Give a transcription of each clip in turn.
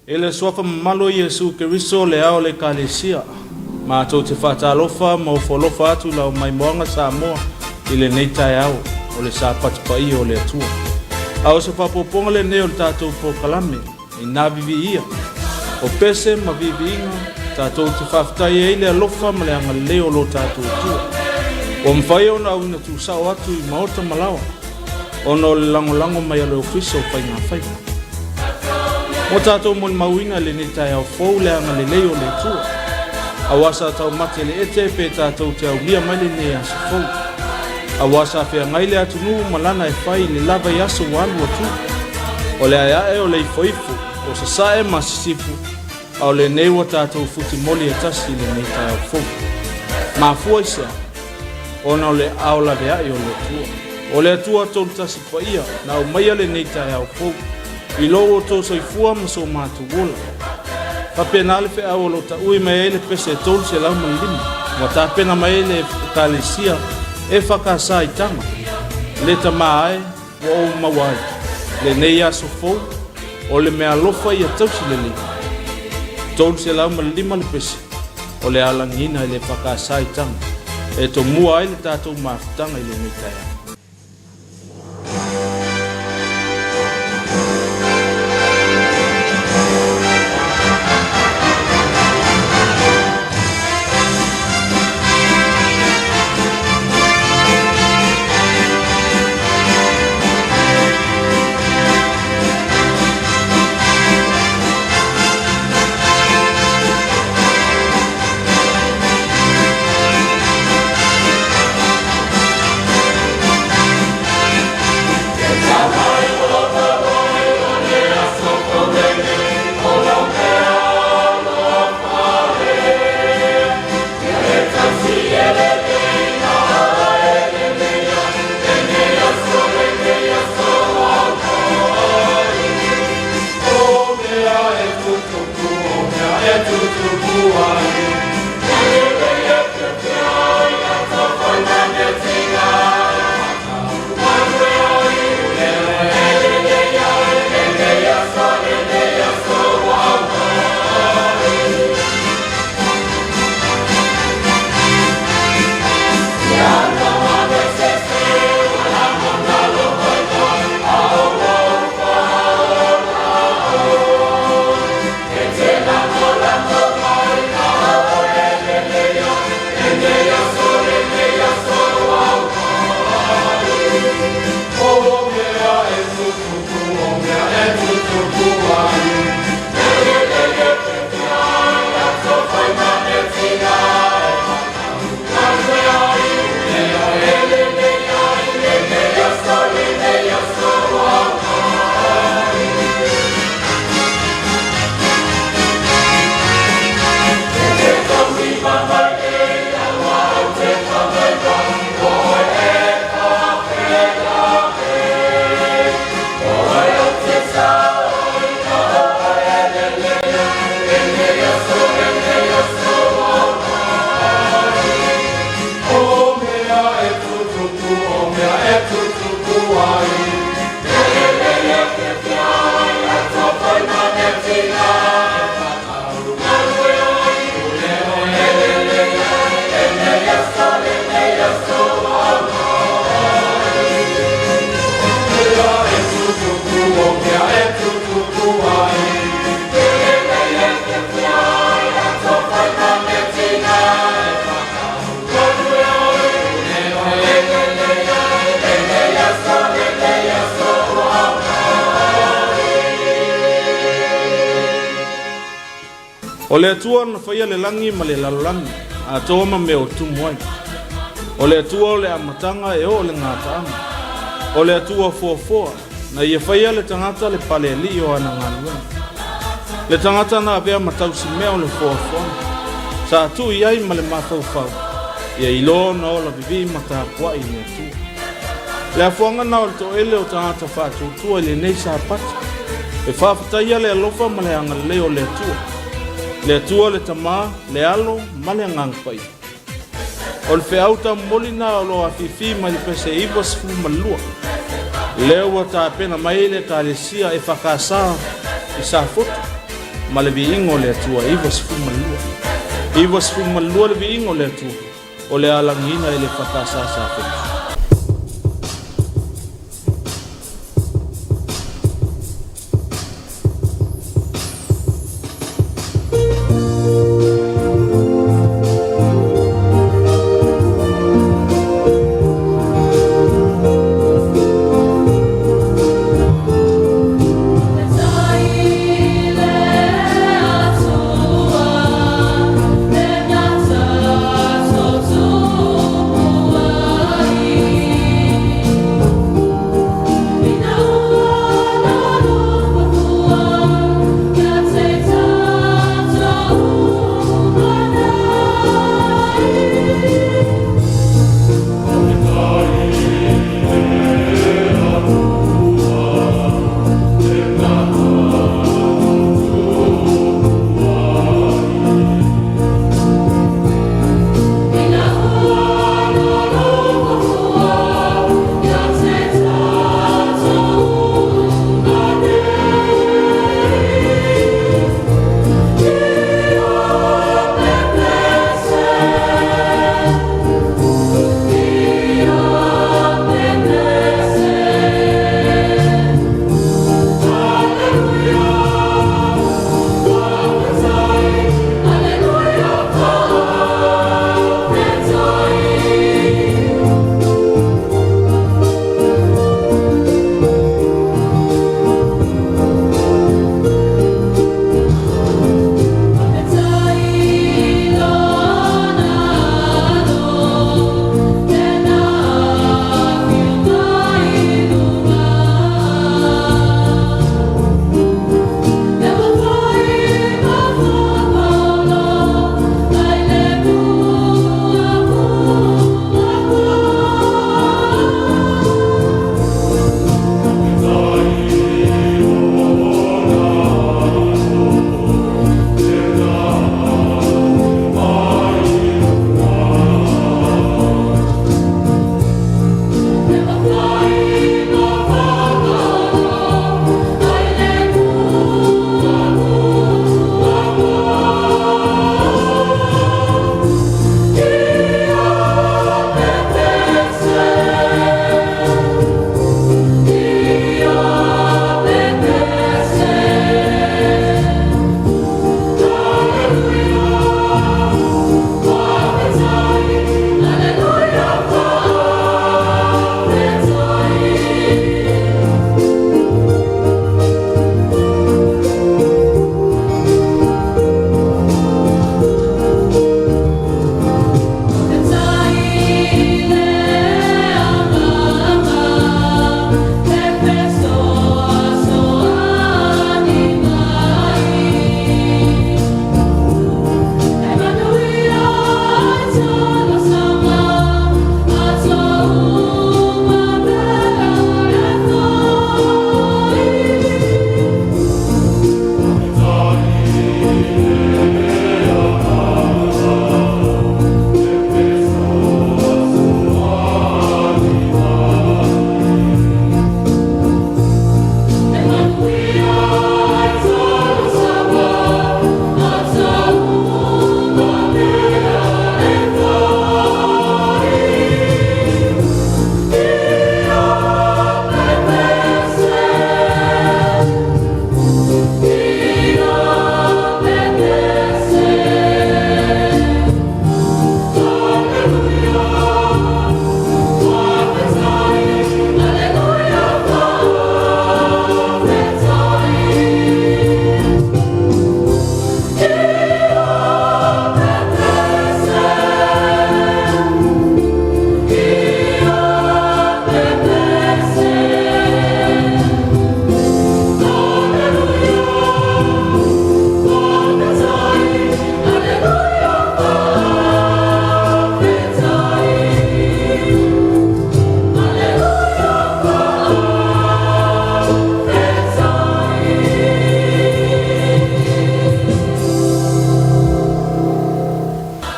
I le Suafa mamalu o Iesu Keriso, le Ao o le Ekalesia, matou te faatalofa ma ofo alofa atu i lau maimoaga Samoa i lenei taeao o le Sapati paia o le Atua. A o se faaopoopoga lenei o le tatou polokalame i nā viviia o pese ma viiviiga tatou te faafetai ai le alofa ma le agalelei o lo tatou Atua ua mafai ona auina tuusao atu i maota ma laoa ona o le lagolago mai a le Ofisa o Faiga Faiva. Ua tatou molimauina i lenei taeao fou le agalelei o le Atua. Aua sa taumate le ete pe tatou te aulia mai lenei aso fou. Aua sa feagai le atunuu ma lana e fai i le lava i aso ua alu atu. O le aeae o le ifoifo, o sasae ma sisifu, a o lenei ua tatou futimoli e tasi i lenei taeao fou. Mafua i sea? Ona o le ao laveai o le Atua. O le Atua Tolutasi Paia na aumaia lenei taeao fou i lo outou soifua ma so matou ola. Faapena le feau o lo o taui mai ai le pese e 305 ua tapena mai ai le Ekalesia EFKS i Taga, le Tama ae ua ou maua ai lenei aso fou o le meaalofa ia tausi lelei. 305 le pese o le alagiina i le EFKS i Taga e tomua ai le tatou mafutaga i lenei taeao. O le Atua na faia le lagi ma le lalolagi, atoa ma mea o tumu ai. O le Atua o le amataga e oo le gataaga. O le Atua foafoa, na ia faia le tagata le pale alii o ana galuega. Le tagata na avea ma tausimea o le foafoaga, sa tuu i ai ma le mafaufau, ia iloa ona ola vivii ma tapuai i le Atua. Le afuaga na o le toele o tagata faatuatua i lenei Sapati, e faafetaia le alofa ma le agalelei o le Atua, le Atua le Tama, le Alo ma le Agaga Paia. O le feau taumoli na o lo o afifi mai le pese 92, lea ua tapena mai ai le Ekalesia EFKS i Safotu. ma le viiga o le Atua. 92. 92 le viiga o le Atua o le alagiina e le EFKS Safetu.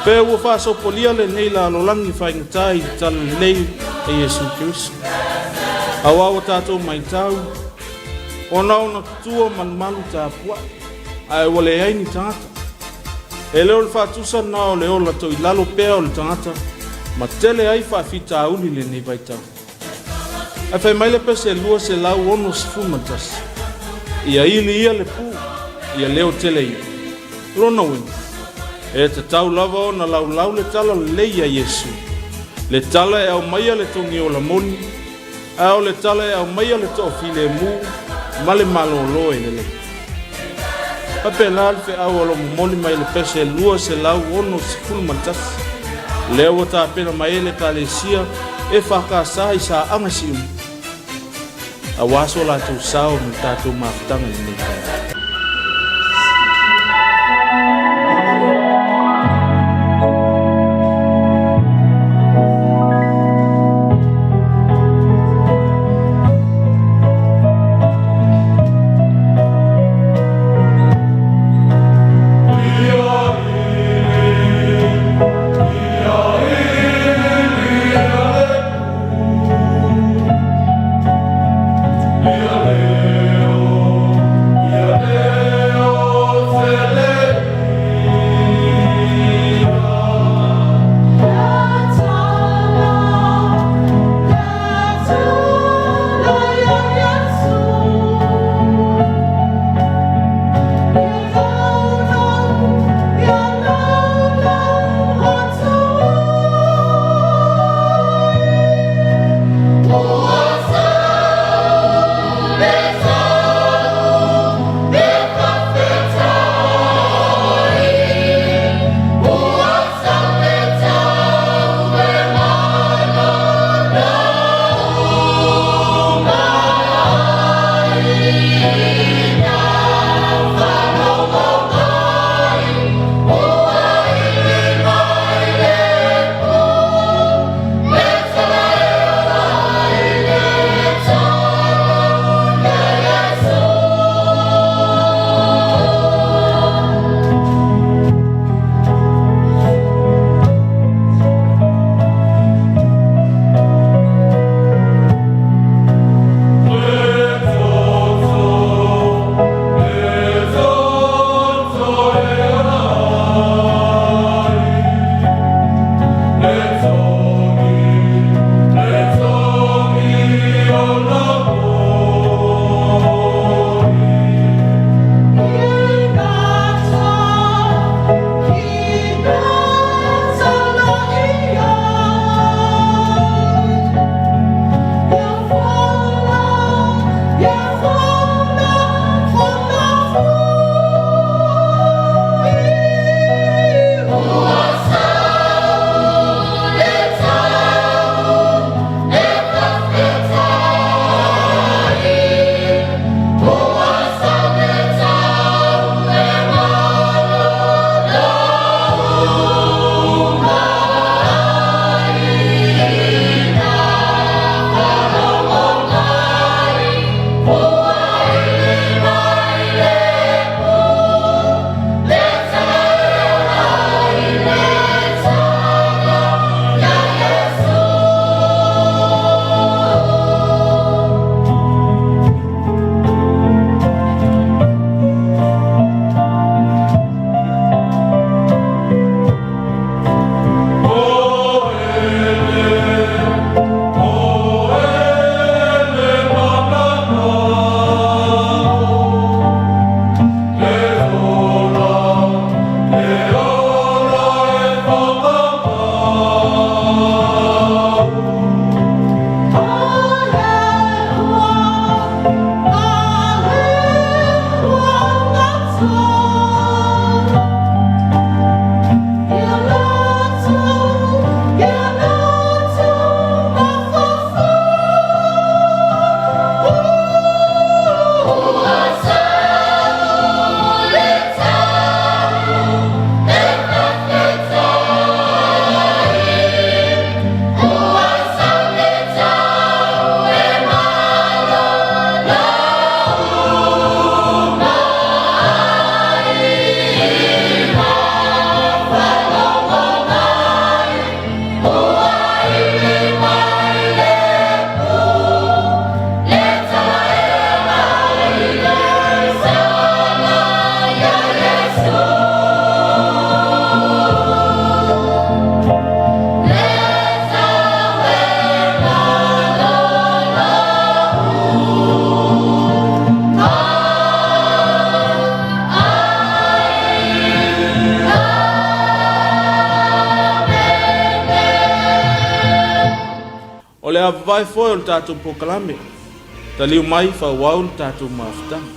Pe ua faasopolia lenei lalolagi faigata i le talalelei e Iesu Keriso. Auā ua tatou maitau, ona ona tutua malumalu tapuai. ae ua leai ni tagata. E le o le faatusa lena o le ola toilalo pea o le tagata ma tele ai faafitauli i lenei vaitau. Ae fai mai le pese 261, Ia ili ia le pu, ia leo tele ia. O lona uiga, e tatau lava ona laulau le tala lelei a Iesu, le tala e aumaia le togiola moni, a o le tala e aumaia le toafilemu ma le malolo e lelei. Faapena le feau o lo o momoli mai le pese 261, lea ua tapena mai ai le Ekalesia EFKS i Saaga Siumu, aua so latou sao ma le tatou mafutaga i lenei taeao. a vavae foe o le tatou polokalame, taliu mai faaauau le tatou mafutaga.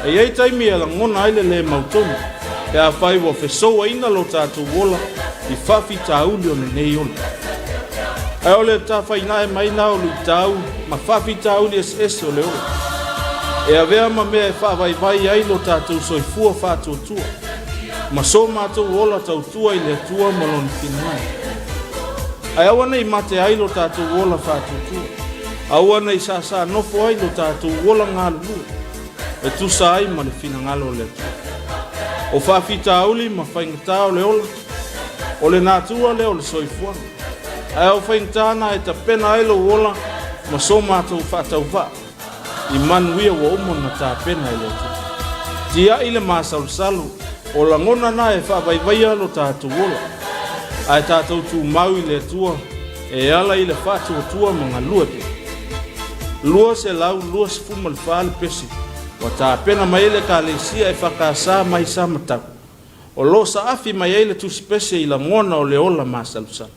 E i ai taimi e lagona ai le lē mautonu pe afai ua fesouaina lo tatou ola i faafitauli o lenei ola. Ae o le tafainae mai na o luitau ma faafitauli eseese o le ola, e avea ma mea e faavaivai ai lo tatou soifua faatuatua ma so matou ola tautua i le Atua ma Lona finagalo. Ae aua ne i mate ai lo tatou ola faatuatua, aua ne i sāsā nofo ai lo tatou ola galulue e tusa ai ma le finagalo o le Atua. O faafitauli ma faigata o le ola, o le natura lea o le soifuaga. Ae o faigata na e tapena ai lou ola ma so matou faatauvaa i manuia ua uma ona tapena e le Atua. Tiai le masalosalo o lagona na e faavaivaia lo tatou ola, ae tatou tumau i le Atua e ala i le faatuatua ma galue pea. 224 le pese ua tapena mai ai le Ekalesia EFKS mai Samatau, o lo o saafi mai ai le tusipese i lagona o le ola masalosalo.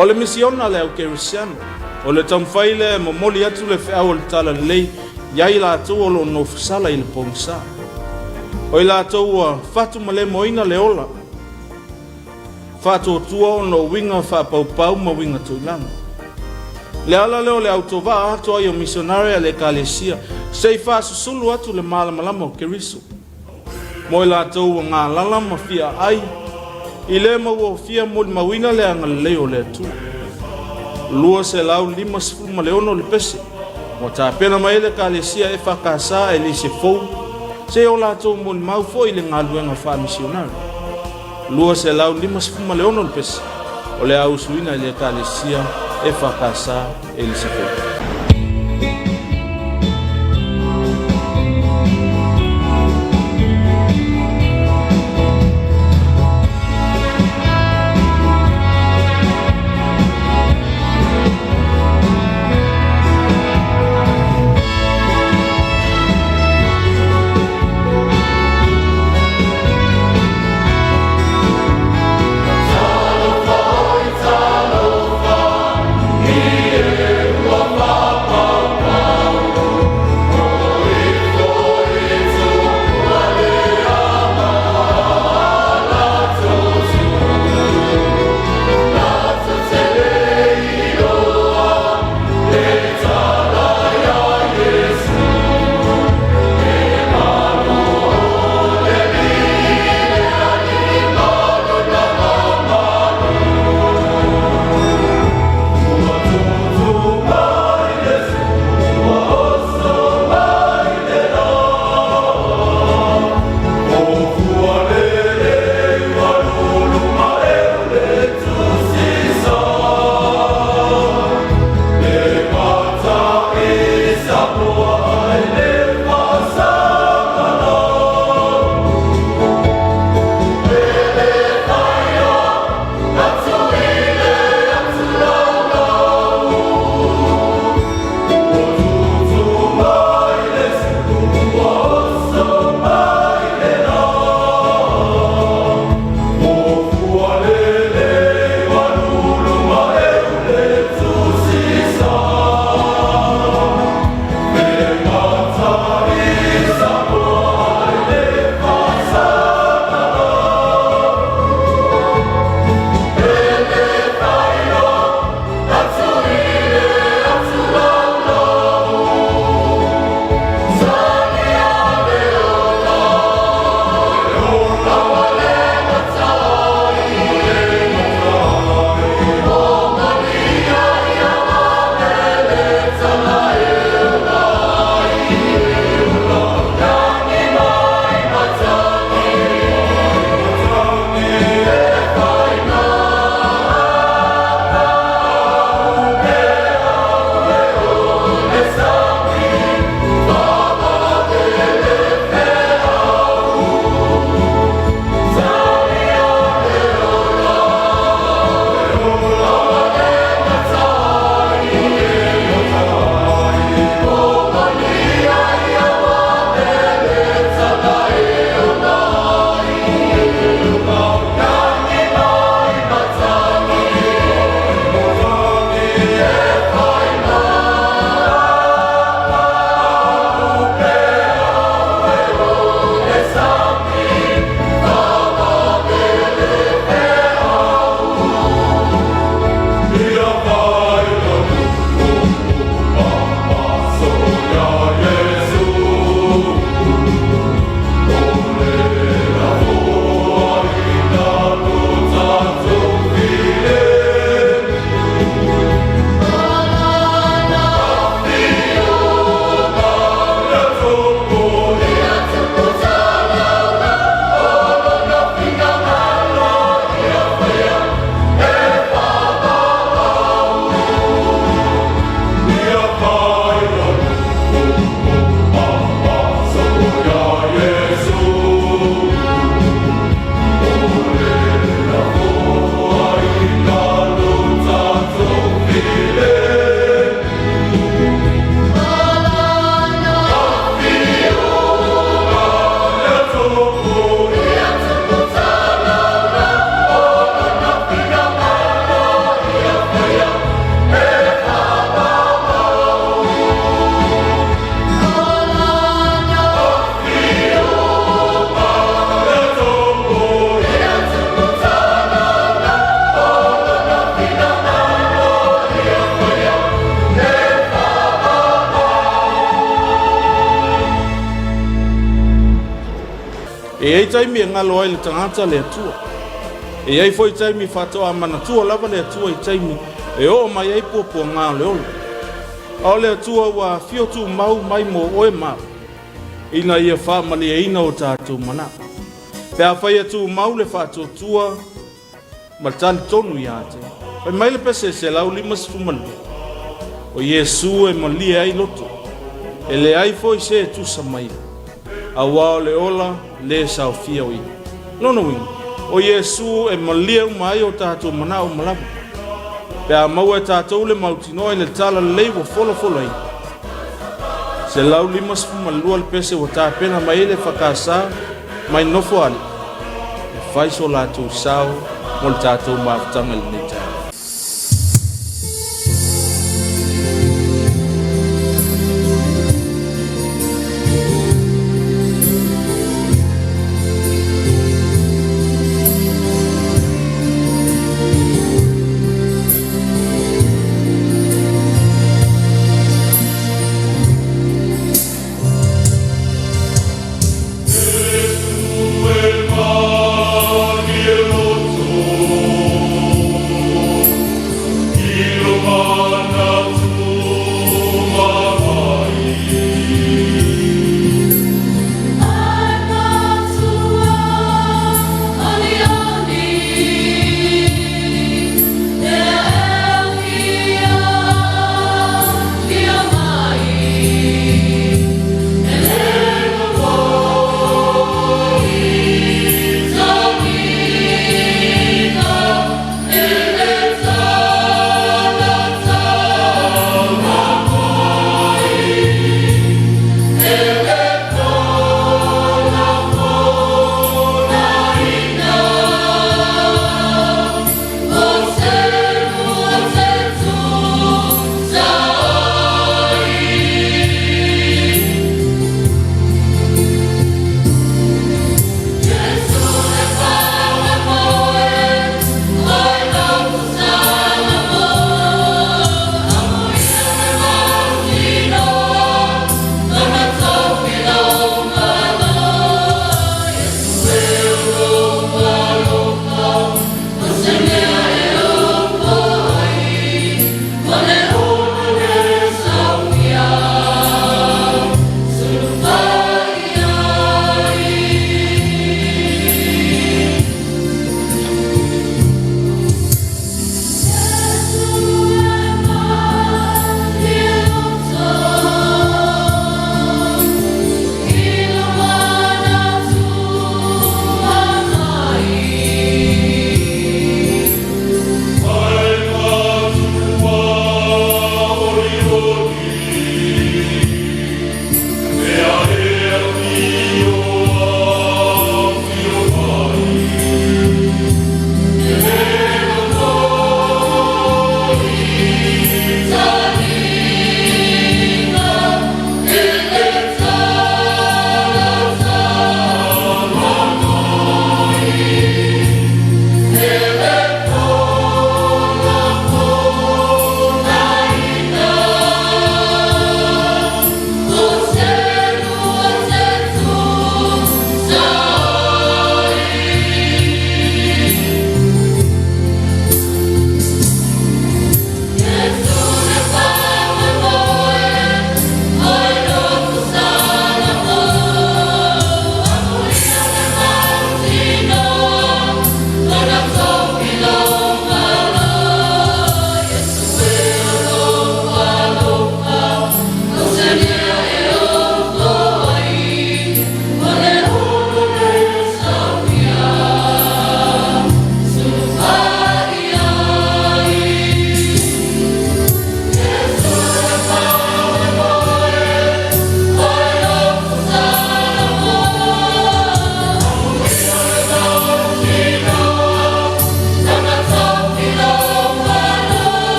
O le misiona a le au kerisiano, o le taumafai lea e momoli atu le feau o le Talalelei ia i latou o lo o nofosala i le pogisa. O i latou ua fatumalemoina le ola, faatuatua ona o uiga faapaupau ma uiga toilalo. Le ala lea o le autovaa atu ai o misionare a le Ekalesia se i faasusulu atu le malamalama o Keriso mo i latou ua galala ma fia ai i le ma ua fia molimauina le agalelei o le Atua. 256 le pese ua tapena mai ai le Ekalesia EFKS e lise fou se i o latou molimau foi i le galuega faamisionare. 256 le pese o le a usuina i le Ekalesia EFKS e lise fou. E i ai taimi e galo ai le tagata le Atua. E i ai foi taimi faatoa manatua lava le Atua i taimi e oo mai ai puapuaga o le ola. A o le Atua ua afio tumau mai mo oe ma au, ina ia faamalieina o tatou manao. Pe afai e tumau le faatuatua ma le talitonu ia te Ia. Fai mai le pese 152, o Iesu e malie ai loto, e leai foi se e tusa ma ia, auā o le ola lē saofia o ia. Lona uiga, o Iesu e malie uma ai o tatou manao uma lava. Pe a maua e tatou le mautinoa i le tala lelei ua folafolaina. 152 le pese ua tapena mai ai le EFKS mai Nofoalii e fai so latou sao mo le tatou mafutaga i lenei taeao.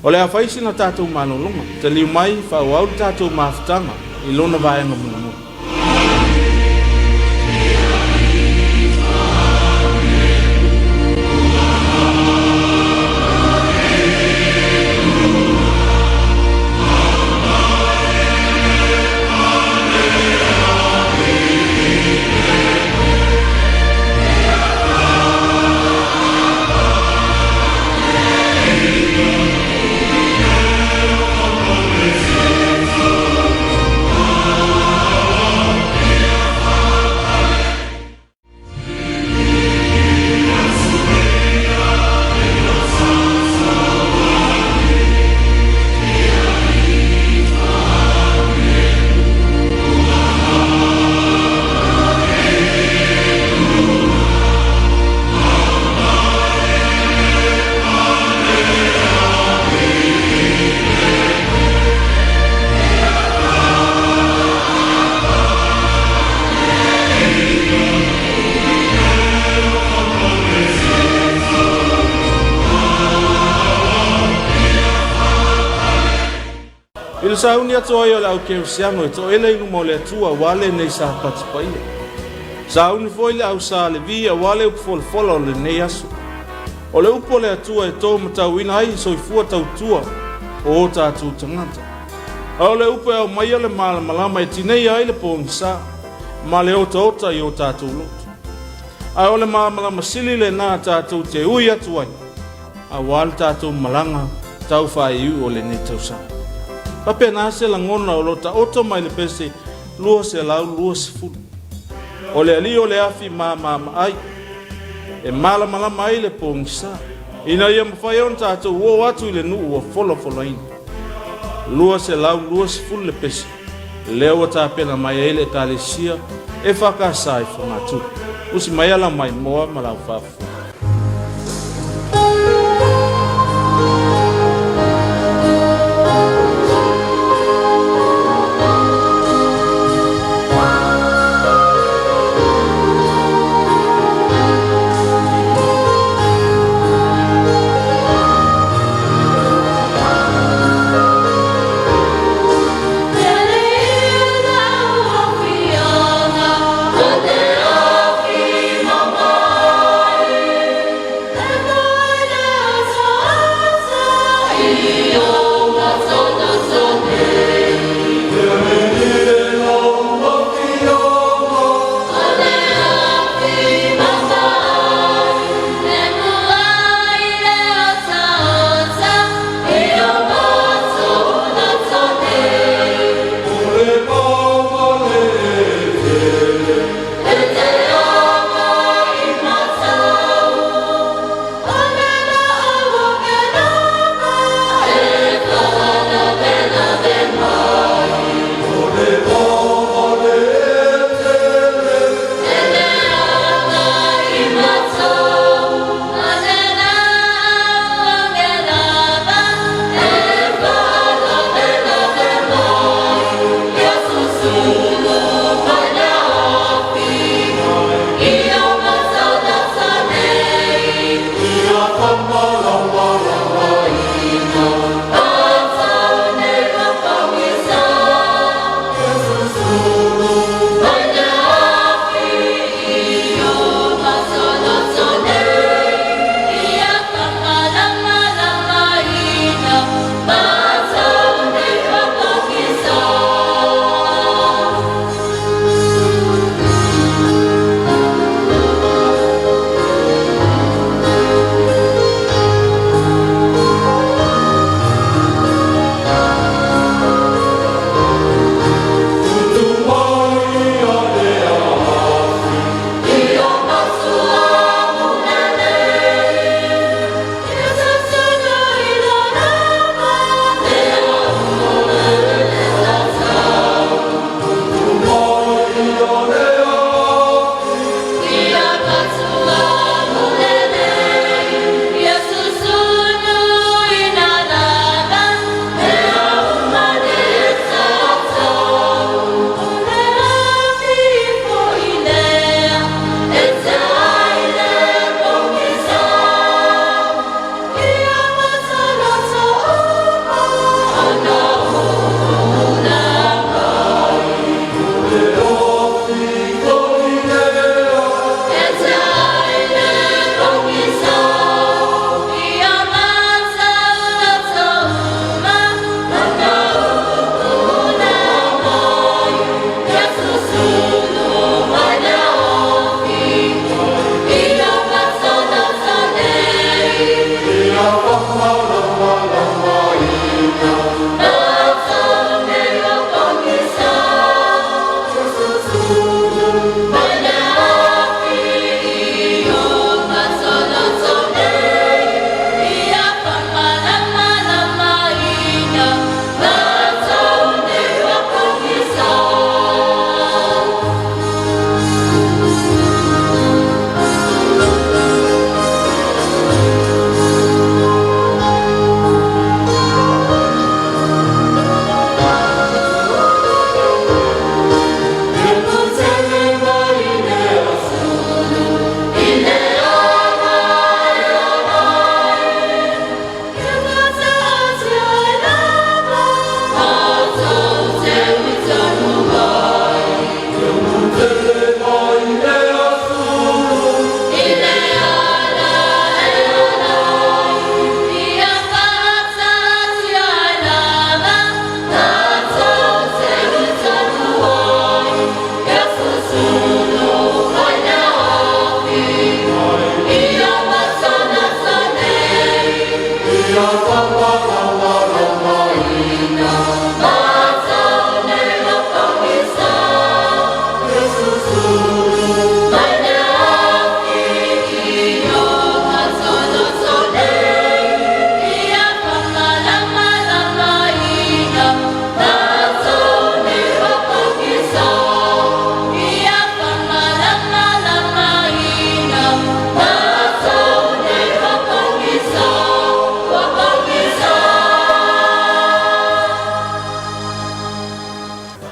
O le a fai sina tatou malologa, taliu mai faaauau le tatou mafutaga i lona vaega mulimuli. I le sauni atu ai o le au kerisiano e toele i luma o le Atua aua lenei Sapati paia. Sauni foi le au Sa Levi aua le upu folafola o lenei aso. O le upu o le Atua e to matauina ai soifua tautua o o tatou tagata. A o le upu e aumaia le malamalama e tineia ai le pogisa ma le otaota i o tatou loto. A o le malamalama sili lena tatou te ui atu ai aua le tatou malaga tau faaiuiu o lenei tausaga. Faapena se lagona o lo o taoto mai le pese 220. O le alii o le afi mamamaai e malamalama ai le pogisa ina ia mafai ona tatou oo atu i le nuu ua folafolaina. 220 le pese lea ua tapena mai ai le Ekalesia EFKS i Fogatuli. Usi mai ala mai moa ma lau faafofoga.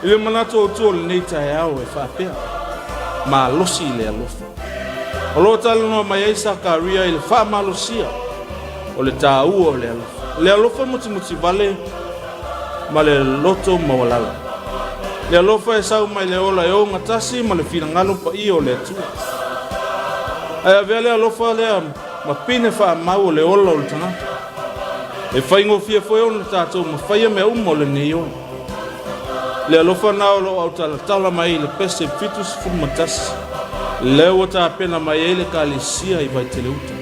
I le manatu autu o lenei taeao e faapea, malosi i le alofa. O lo o talanoa mai ai Sakaria i le faamalosia o le taua o le alofa. Le alofa mutimutivale ma le loto maualalo. Le alofa e sau mai le ola e ogatasi ma le finagalo paia o le Atua. Ae avea le alofa lea ma pine faamau o le ola o le tagata. E faigofie foi ona tatou mafaia mea uma o lenei ola. Le alofa na o loo autalatala mai i le pese 71, lea ua tapena mai ai le Ekalesia i Vaitele-uta.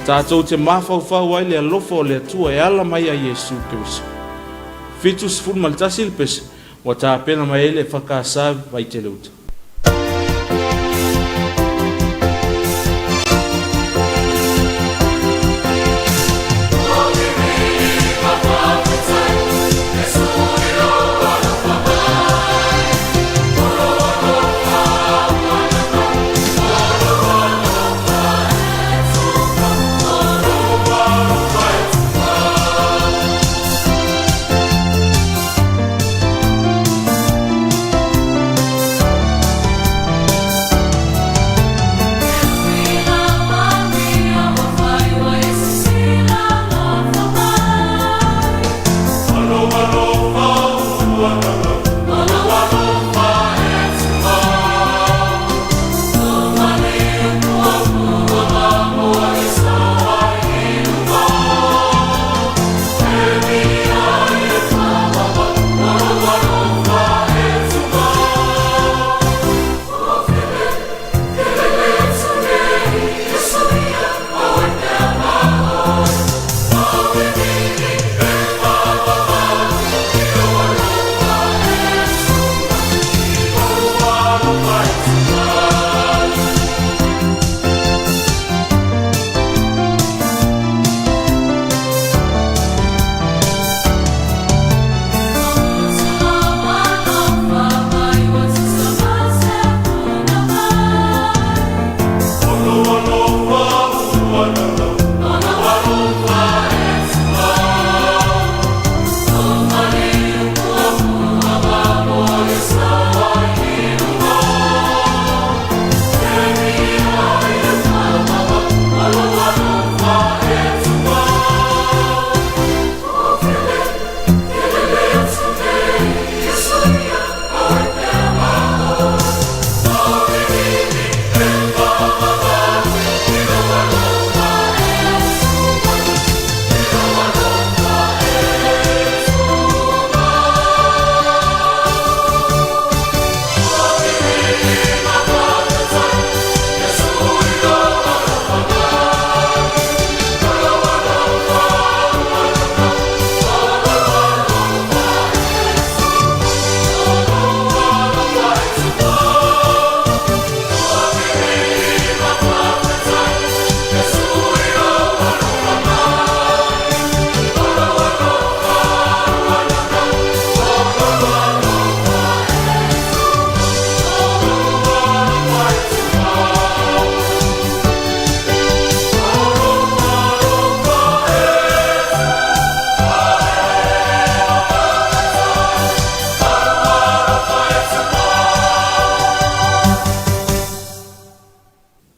Tatou te mafaufau ai le alofa o le Atua e ala mai ia Iesu Keriso. 71 le pese ua tapena mai ai le EFKS Vaitele-uta.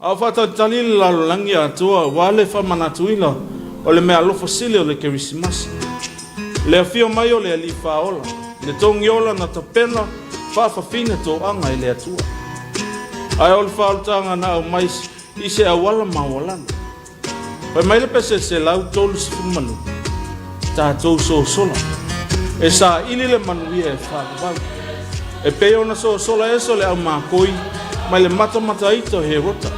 A o faatalitali le lalolagi atoa aua le faamanatuina o le meaalofa sili o le Kerisimasi, le afio mai o le Alii Faaola, le togiola na tapena faafafine toaga e le Atua. Ae o le faaolataga na aumai i se auala maualalo. Fai mai le pese 132, tatou sosola, e saili le manuia e faavavau. E pei ona sosola ese o le aumakoi mai le matamataita o Herota.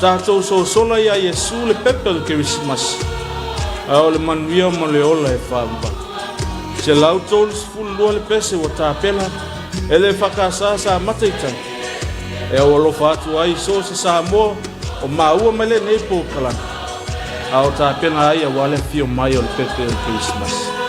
Tatou sosola ia Iesu le pepe o le Kerisimasi, a o le manuia ma le ola e faavavau. 132 le pese ua tapena e le EFKS sa mata i tai. E aualofa atu ai so o se Samoa o maua mai lenei polokalame, a o tapena ai aua le afio mai o le pepe o le Kerisimasi.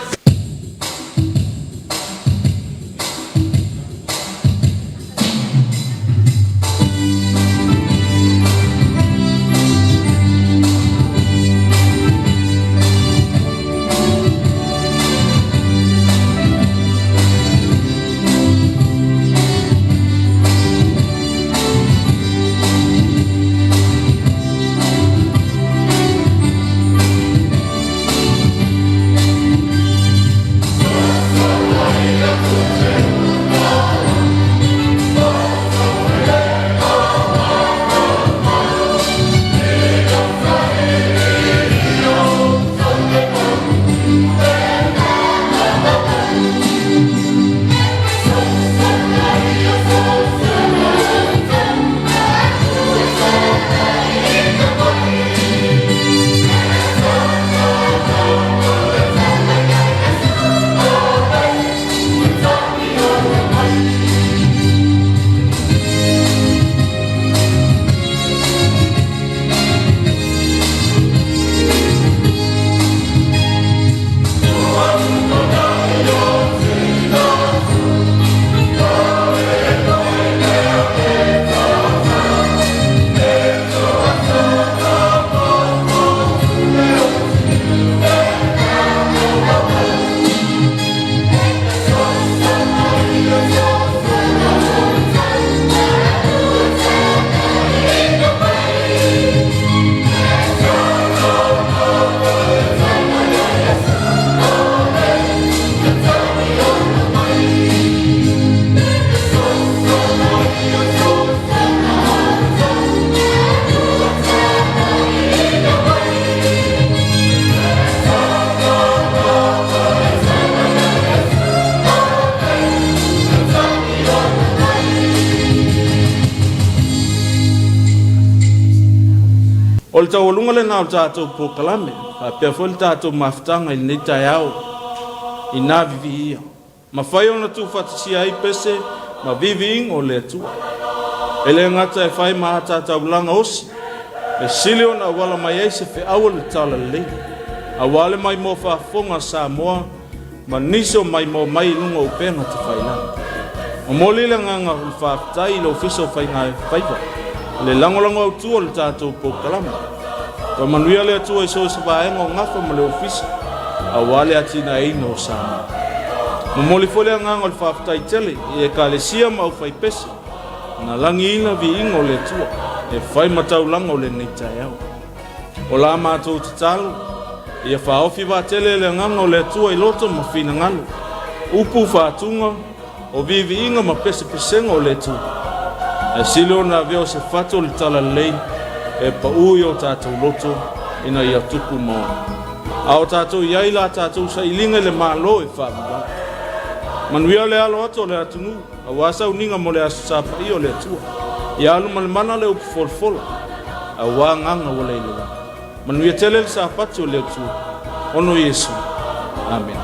O le taualuga lena o le tatou polokalame, faapea foi le tatou mafutaga i lenei taeao ina viviia. Mafai ona tuufaatasia ai pese ma viviiga o le Atua. E le gata e fai ma atataulaga osi, e sili ona auala mai ai se feau o le Talalelei, aua le maimoa faafofoga a Samoa ma nisi o maimoa mai i luga o upega tafailagi. Momoli le agaga o le faafetai i le Ofisa o Faiga Faiva i le lagolago autu o le tatou polokalame. Faamanuia le Atua i so o se vaega o gafa ma le Ofisa aua le atinaeina o Samoa. Momoli foi le agaga o le faafetai tele i Ekalesia ma aufaipese na lagiina viiga o le Atua e fai ma taulaga o lenei taeao. O la matou tatalo, ia faaofi vaatele le agaga o le Atua i loto ma finagalo, upu faatuga, o viiviiga ma pesepesega o le Atua. Ae sili ona avea o se fatu o le talalelei e pau i o tatou loto ina ia tupu ma ola. A o tatou i ai la tatou sailiga i le Malo e faavavau. Manuia le alo atu o le atunuu aua sauniga mo le Aso Sa Paia o le Atua. Ia alu ma le mana le upu folafola aua agaga ua le i le lagi. Manuia tele le Sapati o le Atua. Ono Iesu. Amene.